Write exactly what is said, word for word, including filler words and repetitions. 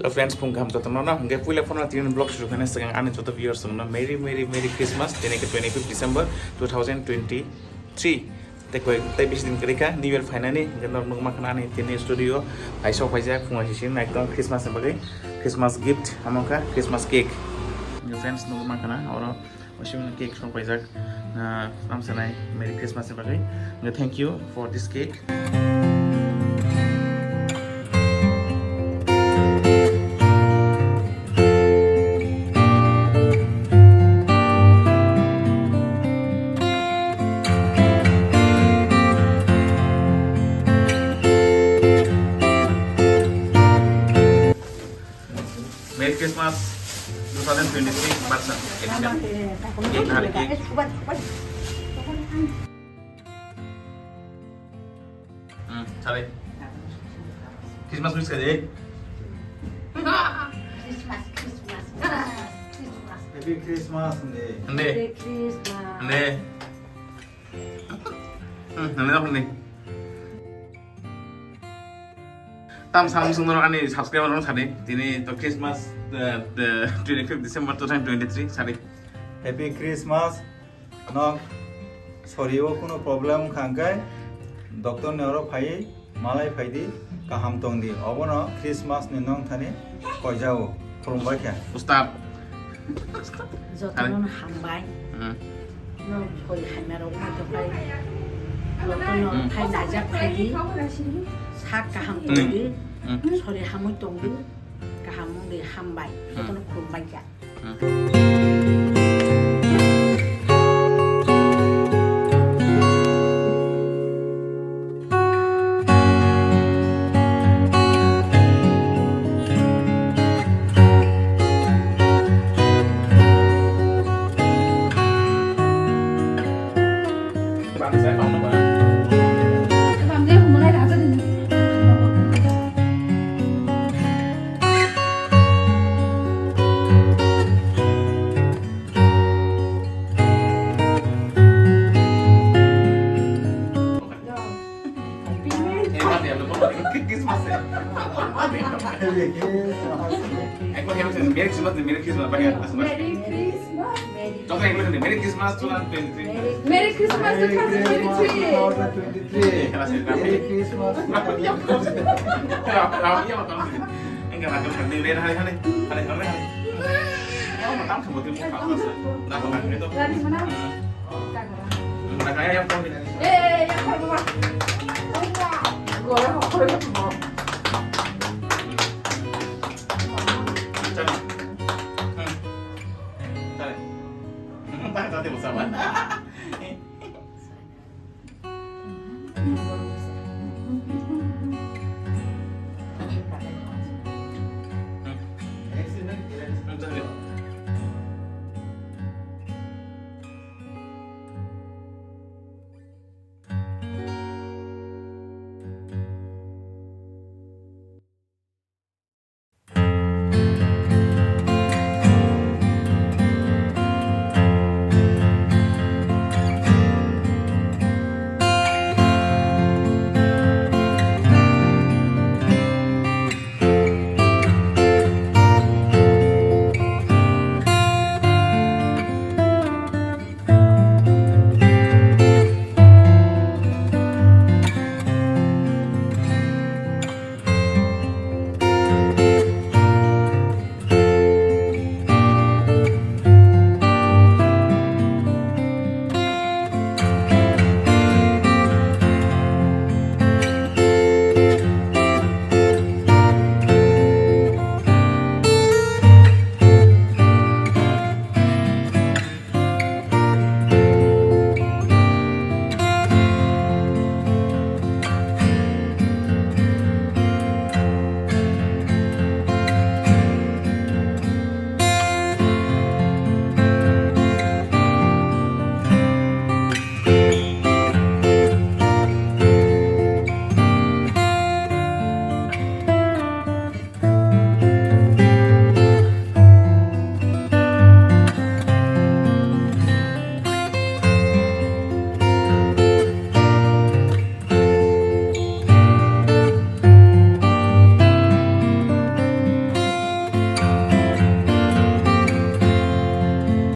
Hello friends, phung kaham jotono no. Hingke puila phano tini vlog shuru khaina swkang ani joto viewers no Merry Merry Merry Christmas. Tini ke twenty fifth December two thousand twenty three. Tei koi tei bisi din kwrwi kha New Year phainani, hingke norok nukma khana ani tini studio kaisa phaijak phunga sisi ekdom Christmas ni bagwi Christmas gift amo kha Christmas cake. Hingke friends nukma khana oro Osimni cake song paijak, ah, tamo sanai Merry Christmas ni bagwi. Thank you for this cake. Merry Christmas two thousand twenty-three version edition. Cake na hari cake. Hmm, sorry. Christmas wish kade. Christmas, Christmas, Christmas, Christmas. Happy Christmas, Ande. Ande. Merry Christmas. Ande. Hmm, nang nang ni. Tam samung sung norok ani subscriber rok sadi. Tini to Christmas, eh, eh, twenty fifth December two thousand twenty-three sadi. Happy Christmas. Nok sorio kuno problem wngkha hwnkhe doctor ni oro phaiwi malai phaidi, kaham tongdi. Obono Christmas ni nong thani koijao, khulumbai khe. Ustad. Jotono hambai. Hmm. Nong koi hamya rok ma to phai. Jotono Hmm. phai najak phaidi. Sak kaham Hmm. tongdi. Hmm. Sori hamui tongdi. Kaham wngdi hambai. Hmm. Jotono khulumbai kha. Merry Christmas, Merry Christmas. Merry Christmas two thousand twenty-three. Merry Christmas two thousand twenty-three. Merry Christmas.